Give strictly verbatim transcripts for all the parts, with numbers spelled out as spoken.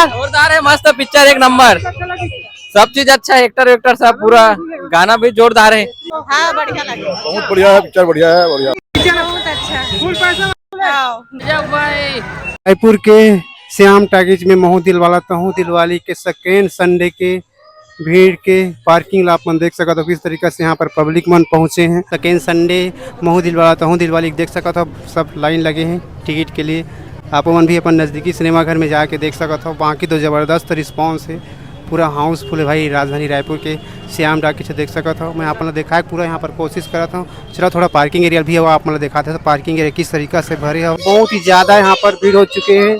जोरदार है, मस्त पिक्चर, एक नंबर। सब चीज अच्छा है, एक्टर वेक्टर सब पूरा, गाना भी जोरदार है। हाँ, बढ़िया लगे। बहुत बढ़िया है पिक्चर, बढ़िया है, बढ़िया। पिक्चर बहुत अच्छा है। हाँ। रायपुर के श्याम टाकीज में महू दिलवाला तहू दिलवाली के सेकेंड संडे के भीड़ के पार्किंग ला आप मन देख सकत हो, किस तरीका से यहाँ पर पब्लिक मन पहुँचे हैं। सेकेंड संडे महू दिलवाला तहू दिलवाली देख सकत हो, सब लाइन लगे हैं टिकट के लिए। आप मन भी अपन नज़दीकी सिनेमा घर में जाके देख सकत हो। बाकी तो ज़बरदस्त रिस्पॉन्स है, पूरा हाउसफुल है भाई। राजधानी रायपुर के श्याम टाकीज देख सकत हो। मैं आप मन ला दिखाए पूरा यहाँ पर कोशिश करत हूँ। चलो, थोड़ा पार्किंग एरिया भी है, वो आप मन ला दिखाते हैं। तो पार्किंग एरिया किस तरीका से भरे है, बहुत ही ज़्यादा यहाँ पर भीड़ हो चुके हैं।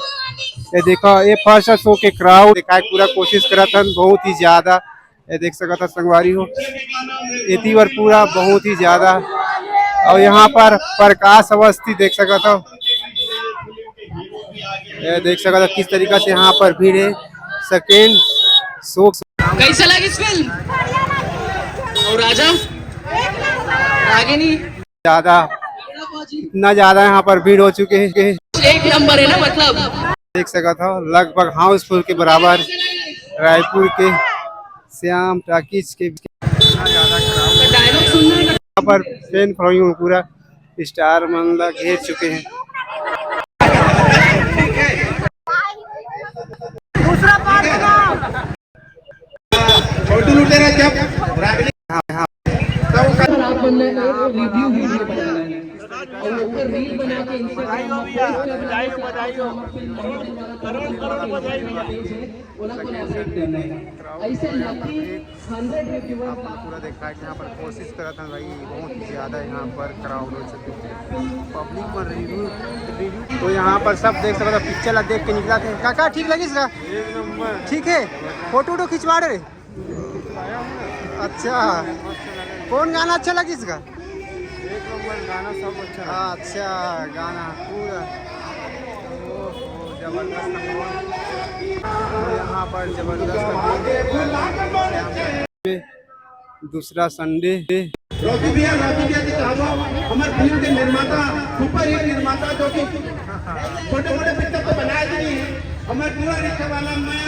ये देखो, ये फर्स्ट शो के क्राउड दिखाए पूरा कोशिश करत हन, बहुत ही ज़्यादा। ये देख सकत हो संगवारी हो, एती बर पूरा बहुत ही ज्यादा। और यहाँ पर प्रकाश अवस्थी देख सकत हो, ये देख सकत हो किस तरीका से यहाँ पर भीड़ है। सेकेंड शो कैसा लगी फिल्म? और राजा? रागिनी? ज्यादा, इतना ज्यादा यहाँ पर भीड़ हो चुके हैं। एक नंबर है ना, मतलब। देख सकत हो, लगभग हाउसफुल के बराबर रायपुर के श्याम टाकीज के डायलॉग सुनना है। यहाँ पर फैन फॉलोइंग पूरा स्टार मन ला घेर चुके हैं। दूसरा पार्ट बनाओ। छोटू लुटेरा जब रागनी खराब बनना है, रिव्यू वीडियो बनाना है। और ऊपर रील बना के Instagram में पोस्ट करना है कि आज हम फिल्म मोहम्मद वाला तरुण वाला पेज है, ओला कोलैबोरेट करना है। ऐसे लकी हंड्रेड रिव्यूअर पूरा देखा है कि यहाँ पर कोशिश करा था भाई, बहुत ही ज्यादा यहाँ पर क्राउड हो चुके हैं। पब्लिक पर रिव्यू, रिव्यू तो यहाँ पर सब देख सकते हो, पिक्चर ला देख के निकला थे। काका, ठीक लगिस का? एक नंबर। ठीक है, फोटो वोटो खिंचवा रहे। अच्छा, कौन गाना अच्छा लगिस का? एक नंबर गाना, सब अच्छा लगा। अच्छा, गाना पूरा, ओहो, जबरदस्त। यहाँ पर जबरदस्त। दूसरा संडे। रॉकी भैया, रॉकी भैया जी कहावो, हमारे फिल्म के निर्माता, सुपरहिट निर्माता, जो कि छोटे मोटे पिक्चर तो बनाए भी नहीं है, हमारे पूरा रिक्शा वाला मैं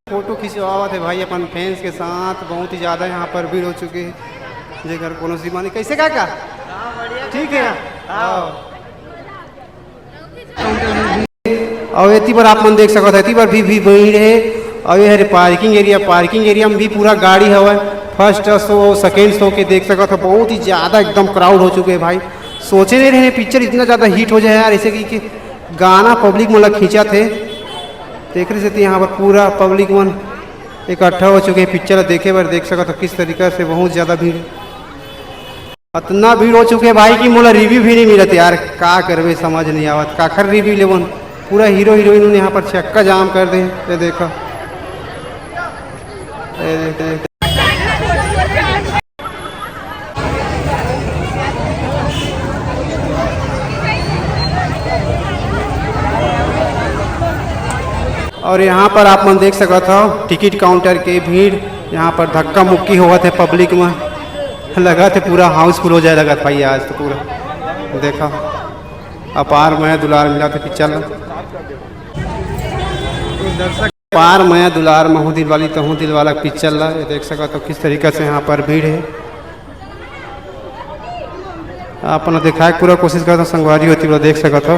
फोटो खिंचवावत है भाई अपन फैंस के साथ। बहुत ही ज्यादा यहाँ पर भीड़ हो चुकी है, जेकर कोनो सीमा नहीं। कैसे काका? ठीक है। हाँ। और एती बर आप मन देख सकत हो, एती बर भी, भी भीड़ है। और ये हरे पार्किंग एरिया, पार्किंग एरिया में भी पूरा गाड़ी हवय। फर्स्ट शो, सेकेंड शो के देख सकत हो, बहुत ही ज्यादा एकदम क्राउड हो चुके हैं भाई। सोचे नहीं रहे पिक्चर इतना ज्यादा हिट हो जाए यार, ऐसे कि, कि गाना पब्लिक मन ला खींचत हे। तेखरे सेती यहाँ पर पूरा पब्लिक मन इकट्ठा हो चुके हैं पिक्चर ला देखे बर। देख सकत हो किस तरीका से बहुत ज्यादा भीड़, अतना भीड़ हो चुके हे भाई कि मोला रिव्यू भी नहीं मिलत यार। का करबे, समझ नहीं आवत, काखर रिव्यू लेवन। पूरा हीरो हीरोइन मन यहाँ पर चक्का जाम कर दे। ये देखो, ये देखो। और यहाँ पर आप मन देख सकत हो टिकट काउंटर के भीड़, यहाँ पर धक्का मुक्की होवत हे पब्लिक में। लगत हे पूरा हाउसफुल हो जाए लगत भाई आज तो पूरा। देखा, अपार मया दुलार मिलत हे पिक्चर ला। अपार मया दुलार महू दिलवाला तहू दिलवाला पिक्चर ला, ये देख सकत हो किस तरीका से यहाँ पर भीड़ है। आप मन ला दिखाए के पूरा कोशिश करत हो संगवारी हो, एती बर देख सकत हो।